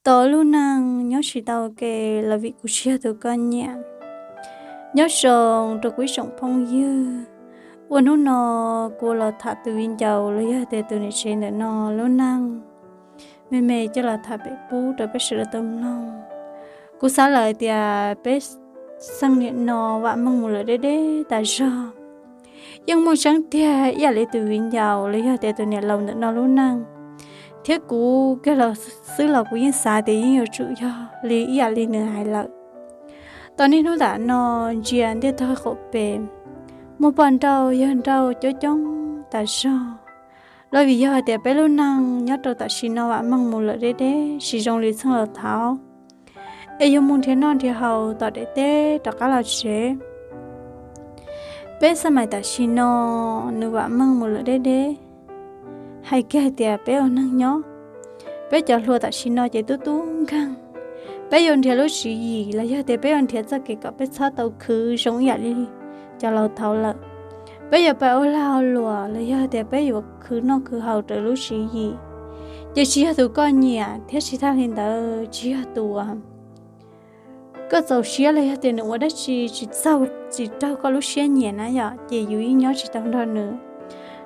Tau lub neej nyob tsis tau ua ke los vim kuv tsis yog tus koj nyiam. Nyob zoo rau kuv ib tsoom phooj ywg, ua hnub no kuv los tham tus viv ncaus los yog tias tus niam tsev ntawm no lub neej me me coj los tham pem pub rau peb sawv daws tau mloog. Kuv xav lawm tias peb xeem niam no vam meej mus lawm deb deb tas zog. Yeej muaj tseeb tiag ib yam li tus viv ncaus los yog tias tus niam laus ntawm no lub neej, thiab kuv kiag los xwb los kuv yeej xav tias yeej yuav tsum yog li ib yam li nws hais lawm. Tau niaj hnub tam no ntsia ntiaj teb qaum pem, muaj poj nrauj yawg nrauj coob coob tas zog. Los vim yog tias peb lub neej nyob rau tam sim no vam meej mus lawm deb deb tsis zoo li txheej laus thaud, es yog mus nrhiav noj nrhiav haus tom daim teb rov qab los tsev. Peb xab mais tam sim no nws vam meej mus lawm deb deb. Hais kiag tias peb ua neeg nyob, peb cov hluas tam sim no ces tub tub nkeeg. Peb yuav nrhiav lub tswv yim los yog tias peb yuav nrhiav txoj kev kom peb txhob tau khwv zoo ib yam li cov laus thaud lawm. Peb yuav pab ua lag ua luam los yog tias peb yuav khwv noj khwv haus raws lub tswv yim, ces tsis yog tus koj nyiam thiab tsis tag li ntawd tsis yog tus koj txaus siab los yog tias nws ua dab tsi tsis txaus tsis raug koj lub siab nyiam na yom, ces yus yeej nyob tsis tau nrog nws,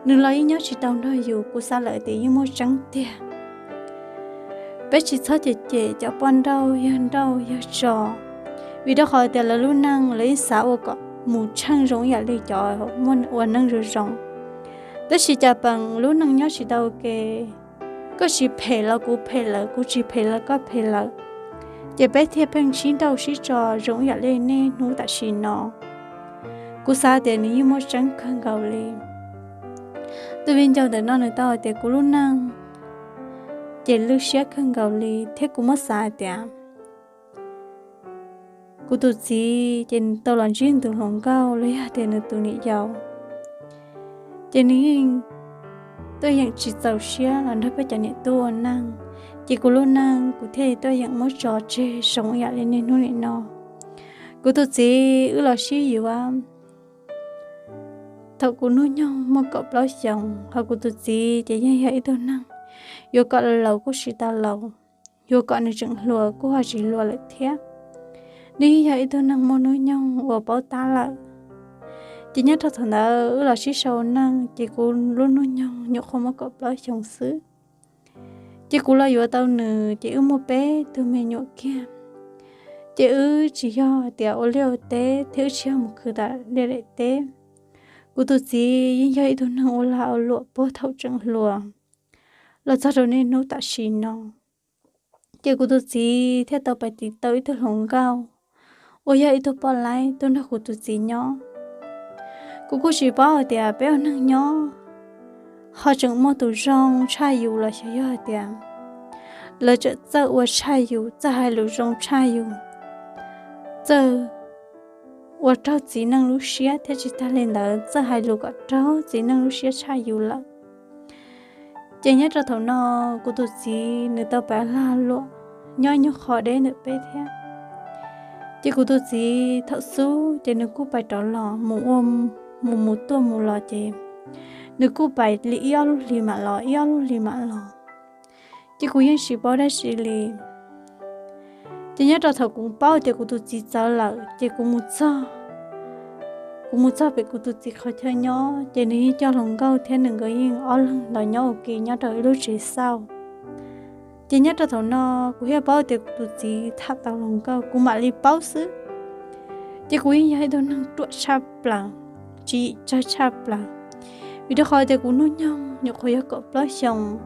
nws los yeej nyob tsis tau nrog yus. Kuv xav lawm tias yeej muaj tseeb tiag. Peb tsis txhob cem cem cov poj nrauj yawg nrauj yawg tso, vim rau qhov tias lawv lub neej lawv yeej xav ua kom mus tsheej zoo ib yam li cov ua neej zoo zoo. Tab sis cas peem lub neej nyob tsis tau ua ke, koj tsis phem los kuv phem lawm, kuv tsis phem los koj phem lawm, ces peb thiaj pheej sib nrauj sib tso zoo ib yam li niaj hnub tam sim no. Kuv xav tias nws yeej muaj tseeb kawg nkaus li. Tus viv ncaus ntawm no nws tau hais tias kuv lub neej ces lwj siab kawg nkaus li thiab kuv muab xav tias kuv tus txiv ces nws tau los ntsib nws tus hluas nkauj los yog tias nws tus niam yau, ces nws yeej tuaj yeem tsis txaus siab los nrog peb cov niam tub ua neej, ces kuv lub neej kuv thiaj tuaj yeem muab tso tseg zoo ib yam li niaj hnub nim no. Kuv tus txiv wb los sib yuav thaum kuv hnub nyoog muaj kaum plaub xyoos, ho kuv tus txiv ces yeej yog ib tug neeg yuav kom laus kuj tsis tau laus, yuav kom nws tseem hluas kuj ho tsis hluas lawm thiab. Nws yeej yog ib tug neeg muaj hnub nyoog uas paub tab lawm. Ces nyob rau thaum ntawd wb los sib sau neej, ces kuv lub hnub nyoog nyuam qhuav muaj kaum plaub xyoos xwb. Ces kuv los yuav tau nws ces wb muaj peb tug me nyuam kiag. Ces wb tsis yog tias ua liaj ua teb thiab wb tsis yog mus khwv tom liaj daim teb. Kuv tus txiv yeej yog ib tug neeg ua lag ua luam puag thaum tseem hluas los txog rau niaj hnub tam sim no. Ces kuv tus txiv thiaj tau pais tiv tau ib tug hluas nkauj uas yog ib tug poj laib tuaj nrog kuv tus txiv nyob. Kuv kuj tsis paub hais tias peb ua neeg nyob ho tseem muaj tus zoo tshaj yus los xyov yog hais tias lawv tseem txawj ua tshaj yus, txawj hais lus zoo tshaj yus, txawj ua raug txiv neej lub siab thiab tsis tag li ntawd txawj hais lus kom raug txiv neej lub siab tshaj yus lawm. Ces nyob rau thaum no kuv tus txiv nws tau pab lag luam nyob nyuag qho deb ntawm peb thiab. Ces kuv tus txiv thaum xub ces nws kuj pais rov los mus ua, mus mus tuaj mus los ces nws kuj pais li ib ob lub hlis mam los, ib ob lub hlis mam los. Ces kuv yeej tsis paub dab tsi li. Ces nyob rau thaum kuv paub tias kuv tus txiv txawv lawm ces kuv mus txog, kuv mus txog pem kuv tus txiv qhov chaw nyob ces nws yeej coj hluas nkauj thiab nws nkawd yeej ob leeg los nyob ua ke nyob rau ib lub tsev xauj. Ces nyob rau thaum no kuv thiaj paub tias kuv tus txiv tham tau hluas nkauj, kuv mam li paub xwb. Ces kuv yeej yog ib tug neeg ruam tshaj plaws, tswv yim tsawg tshaj plaws, vim rau qhov tias kuv hnub nyoog nyuam qhuav yog kaum plaub xyoos,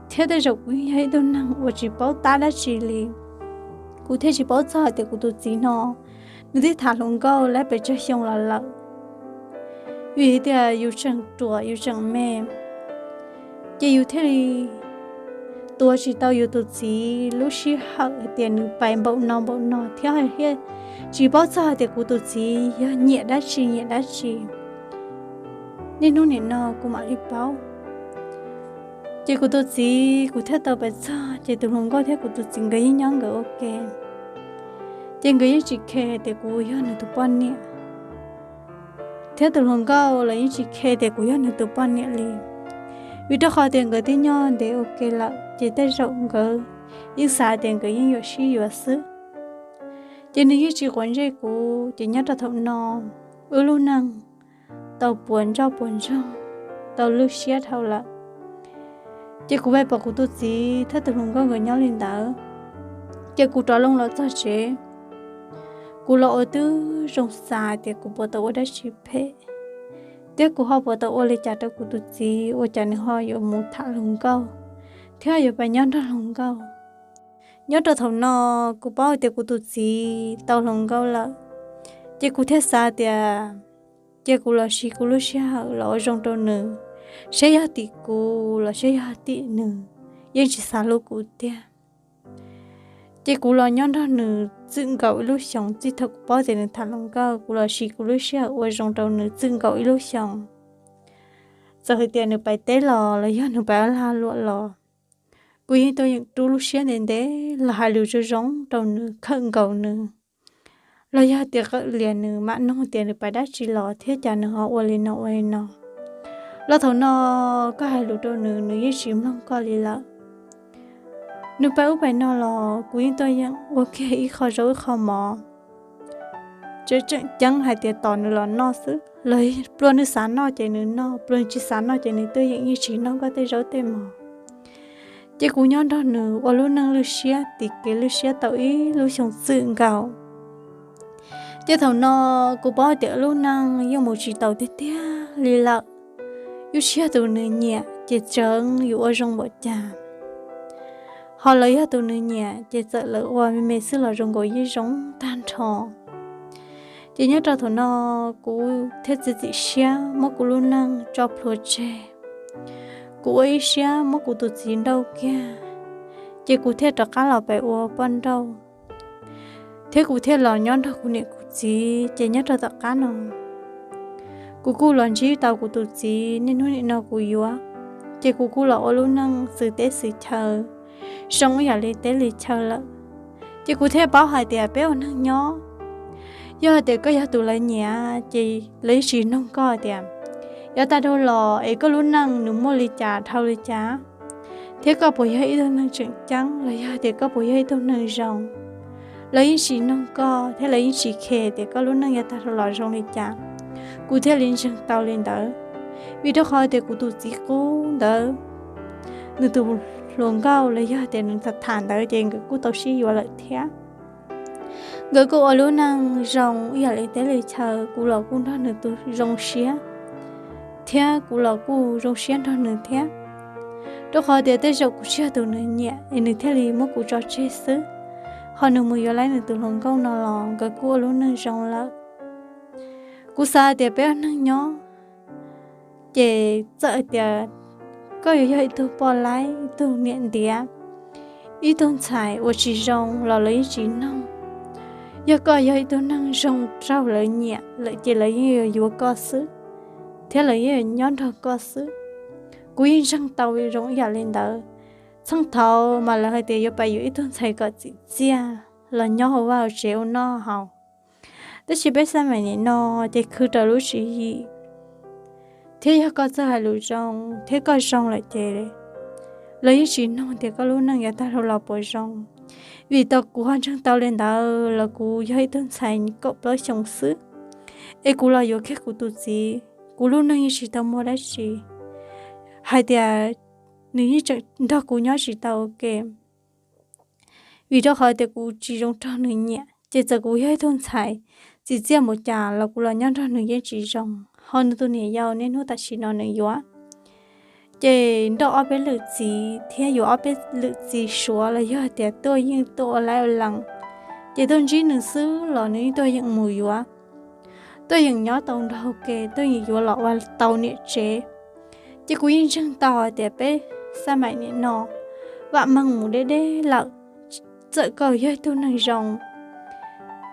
thiab tej zaum kuv yeej yog ib tug neeg uas tsis paub tab dab tsi li. Kuv thiaj tsis paub txog hais tias kuv tus txiv no nws twb tham hluas nkauj lawm pes tsawg xyoo los lawm. Vim tias yus tseem ruam yus tseem me, ces yus thiaj li tuav tsis tau yus tus txiv lub sij hawm hais tias nws pais npaum no npaum no thiab, tsis paub txog hais tias kuv tus txiv yog nyiam dab tsi nyiam dab tsi. Niaj hnub nim no kuv mam li paub. Ces kuv tus txiv kuv thiaj tau pais txog ces tus hluas nkauj thiab kuv tus txiv nkawd yeej nyob nkawd ua ke. Ces nkawd yeej tsis khe tias kuv yog nws tus poj niam, thiab tus hluas nkauj los yeej tsis khe tias kuv yog nws tus poj niam li. Vim rau qhov tias nkawd twb nyob ntev ua ke lawm ces tej zaum nkawd yeej xav tias nkawd yeej yuav sib yuav xwb. Ces nws yeej tsis quav ntsej kuv, ces nyob rau thaum no wb lub neej tau puas ntsoj puas ntsoog, tau lwj siab dhau lawm. Ces kuv pais pom kuv tus txiv thiab tus hluas nkauj nkawd nyob li ntawd, ces kuv rov loo los txog tsev. Kuv los ua twb zoo xav tias kuv puas tau ua dab tsi phem, thiab kuv ho puas tau ua li cas rau kuv tus txiv ua cas nws ho yuav mus tham hluas nkauj thiab yuav pais nyob nrog hluas nkauj. Nyob rau thaum no kuv paub tias kuv tus txiv tau hluas nkauj lawm, ces kuv thiaj xav tias cia kuv los siv kuv lub sij hawm los ua zoo rau nws, saib yog tim kuv los saib yog tim nws, yeej tsis xav hlub kuv tiag. Ces kuv los nyob nrog nws txwm nkaus ib lub xyoos, txij thaum kuv paub tias nws tham hluas nkauj, kuv los siv kuv lub sij hawm ua zoo rau nws txwm nkaus ib lub xyoos. Txawm hais tias nws pais teb los los yog nws pais lag luam los, kuv yeej tuaj yeem rub lub siab ntev ntev los hais lus zoo zoo rau nws, khawm nkaus nws, los yog tias qawm lias nws, mam noog tias nws pais dab tsi los thiab cas nws ho ua li no ua li no. Los thaum no koj hais lus rau nws, nws yeej tsis mloog koj li lawm. Nws pais ub pais no los kuv yeej tuaj yeem ua kiag ib qho zaub ib qho mov, tseem tseem ceeb hais tias tos nws los noj xwb. Los pluas nws xav noj ces nws noj, pluas nws tsis xav noj ces nws tuaj yeem yeej tsis noj koj tej zaub tej mov. Ces kuv nyob nrog nws ua lub neej lwj siab, tiv kev lwj siab tau ib lub xyoo txwm nkaus. Ces thaum no kuv paub tias lub neej yeej mus tsis taus tiag tiag li lawm. Yus tsis yog tus nws nyiam ces tseev yus ua zoo npaum cas, ho lawv yog tus nws nyiam ces txawm lawv ua me me xwb los zoo nkaus yeej zoo tag nrho. Ces nyob rau thaum no kuv thiaj txiav txim siab muab kuv lub neej tso plhuav tseg. Kuv ua ib siab muab kuv tus txiv nrauj kiag, ces kuv thiaj rov qab los pem ua poj nrauj, thiab kuv thiaj los nyob nrog kuv niam kuv txiv. Ces nyob rau tom qab no kuv kuj los ntsib tau kuv tus txiv, niaj hnub nim no kuv yuav, ces kuv kuj los ua lub neej xwm teb xwm chaw, zoo ib yam li teb li chaw lawm. Ces kuv thiaj paub hais tias peb ua neeg nyob, yog hais tias koj yog tus lawv nyiam ces lawv yeej tsis noog koj tias yav tag dhau los es koj lub neej nws muaj li cas dhau li cas, thiab koj puas yog ib tug neeg tseem ceeb los yog tias koj puas yog ib tug neeg zoo. Lawv yeej tsis noog koj thiab lawv yeej tsis khe tias koj lub neej yav tag dhau los zoo li cas. Kuv thiaj li ntseeg tau li ntawd, vim rau qhov tias kuv tus txiv qub ntawd, nws tus hluas nkauj los yog tias nws tham tham ntawd ces nkawd kuj tau sib yuav lawm thiab. Nkawd kuj ua lub neej zoo ib yam li teb li chaw, kuv los kuj nrog nws tus zoo siab, thiab kuv los kuj zoo siab nrog nws thiab. Rau qhov tias tej zaum kuv tsis yog tus nws nyiam es nws thiaj li muab kuv tso tseg xwb, ho nws mus yuav laib nws tus hluas nkauj no los nkawd kuj ua lub neej zoo lawm. Kuv xav tias peb ua neeg nyob, ces txawm tias koj yuav yog ib tug poj laib, ib tug niam ntiav, ib tug ntxhais uas tsis zoo los lawv yeej tsis noog. Yog koj yog ib tug neeg zoo raug lawv nyiam lawm ces lawv yeej yuav yuav koj xwb, thiab lawv yeej yuav nyob nrog koj xwb. Kuv yeej ntseeg tau zoo ib yam li ntawd. Txheej thaud mas lawv hais tias yuav pais yuav ib tug ntxhais kom txim txiaj los nyob hauv vaj hauv tsev ua noj haus. Tab sis peb xab maim nim no ces khwv raws lub tswv yim, thiab yog koj txawj hais lus zoo thiab koj zoo lawm ces lawv yeej tsis noog tias koj lub neej yav tag dhau los puas zoo. Vim tau kuv ho ntseeg tau li ntawd los kuv yog ib tug ntxhais kaum plaub xyoos xwb, es kuv los yuav kiag kuv tus txiv, kuv lub neej yeej tsis tau muaj dab tsi, hais tias nws yeej tseem nrog kuv nyob tsis tau ua ke. Vim rau qhov tias kuv tsis zoo raug nws nyiam, ces txawm kuv yog ib tug ntxhais txim txiaj mus cas los kuv los nyob nrog nws yeej tsis zoo. Ho nws tus niam yau niaj hnub tam sim no nws yuav, ces nrauj ob peb lwm txiv thiab yuav ob peb lwm txiv Suav los yog tias tuaj yeej tuaj ua laib ua lees, ces tuaj ntsib nws xwb los nws yeej tuaj yeem mus yuav, tuaj yeem nyob tau nrog ke, tuaj yeem yuav los ua tau niam tsev. Ces kuv yeej ntseeg tau hais tias peb xab maim nim no vam meej mus deb deb lawm. Txawm koj yog ib tug neeg zoo,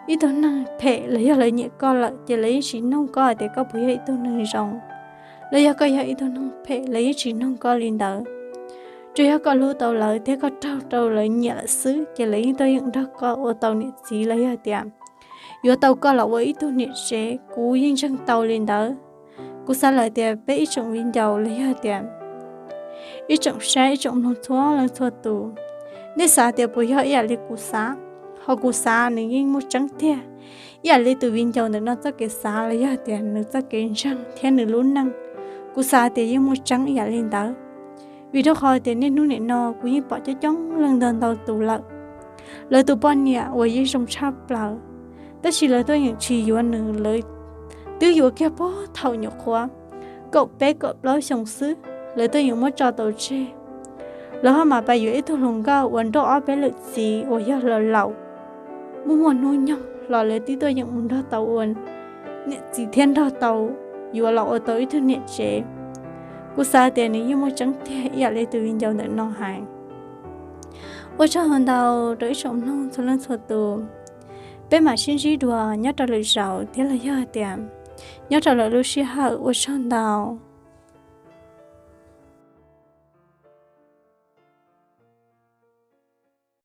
ib tug neeg phem los yog lawv nyiam koj lawm ces lawv yeej tsis noog koj hais tias koj puas yog ib tug neeg zoo, los yog koj yog ib tug neeg phem lawv yeej tsis noog koj li ntawd. Tsuas yog koj hlub tau lawv thiab koj raug rau lawv nyiam lawm xwb ces lawv yeej tuaj yeem nrog koj ua tau niam txiv los yog tias yuav tau koj los ua ib tug niam tsev. Kuv yeej ntseeg tau li ntawd. Kuv xav lawm tias peb ib tsoom viv ncaus los yog tias ib tsoom saib ib tsoom mloog txhua leej txhua tus, Nej xav tias puas yog ib yam li kuv xav? Ho kuv xav nws yeej muaj tseeb tiag, ib yam li tus viv ncaus ntawm no txoj kev xav los yog tias nws txoj kev ntseeg thiab nws lub neej, kuv xav tias yeej muaj tseeb ib yam li ntawd. Vim rau qhov tias niaj hnub nim no kuv yeej pom coob coob leej ntau ntau tus lawm, lawv tus poj niam uas yeej zoo tshaj plaws, tab sis lawv tuaj yeem tsis yuav nws, lawv twb yuav kiag puag thaum nyuam qhuav kaum peb kaum plaub xyoos xwb, lawv tuaj yeem muab tso tau tseg. Lawv ho mam pais yuav ib tug hluas nkauj uas nrauj ob peb lwm txiv uas yog laus laus, muaj muaj hnub nyoog los lawv twb tuaj yeem mus nrog tau ua niam txiv thiab nrog tau yuav los ua tau ib tug niam tsev. Kuv xav tias nws yeej muaj tseeb tiag ib yam li tus viv ncaus ntawm no hais. Ua tsaug ntau rau ib tsoom mloog txhua leej txhua tus. Peb mam sib ntsib dua nyob rau lwm zaus thiab los yog tias nyob rau lwm lub sij hawm. Ua tsaug ntau.